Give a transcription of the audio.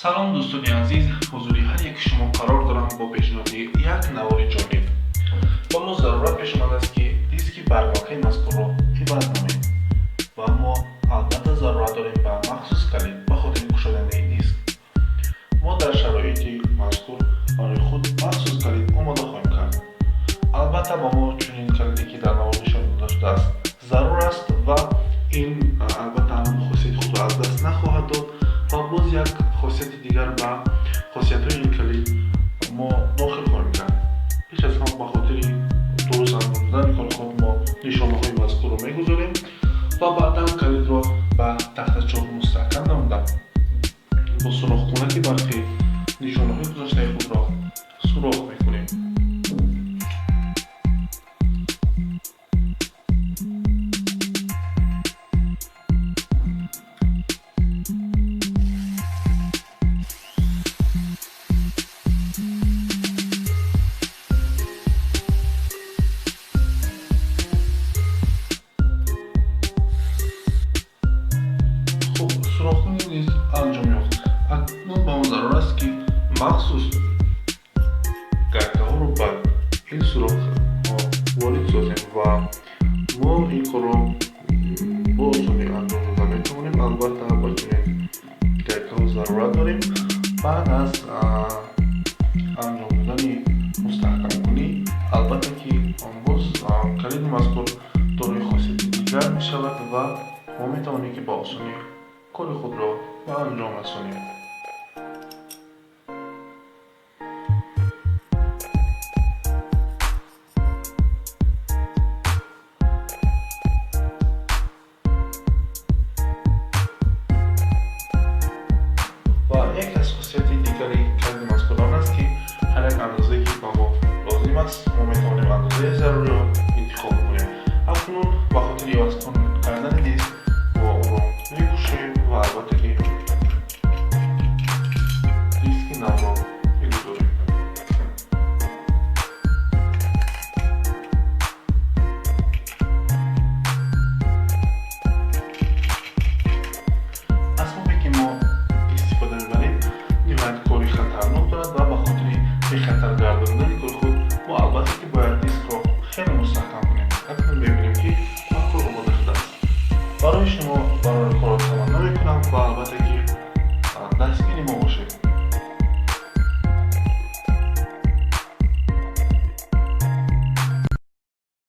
Салом, дӯстони азиз, ҳузури ҳар яки шумо қарор дорам бо пешниҳоди як навори ҷолиб. Ба мо зарурат пеш омадааст, ки диски барвақаи мазкурро иваз намоем ва мо албатта зарурат дорем ба махсус калид ба хотири кушодани диск. Мо дар шароити мазкур барои худ махсус калид омода хоҳем кард. Албатта, ба мо чунин калиде, ки дар навор нишон дода шудааст, зарур аст ва ин албатта ҳам хосияти худро аз даст нахоҳад дод ва боз як хосияти дигар ба хосиятҳои ин калид мо дохил хоҳем кард. Пеш аз ҳама, ба хотири дуруст анҷом додани кори худ мо нишонаҳои мазкурро мегузорем ва баъдан калидро ба тахтачоп мустаҳкам намуда, бо сурохкунаки барқӣ нишонаҳои гузоштаи худро сурох мекунем. Хуб, сурохкунӣ низ анҷом ёфт. Акнун ба мо зарур аст, ки махсус гайкаҳоро ба ин сурохҳо ворид созем ва мо ин корро бо осонӣ анҷом дода метавонем. Албатта, ба чунин гайкаҳо зарурат дорем. Баъд аз анҷом додани мустаҳкамкунӣ, албатта ки боз калиди мазкур дорои хосияти дигар мешавад ва мо метавонем, ки ба осонӣ кори худро ба анҷом расонем. Ва яке аз хусусияти дигари калиди мазкур он аст, ки ҳар як андозае, ки ба мо лозим аст, мо метавонем андозаи заруриро интихоб кунем. Акнун ба хотири иваз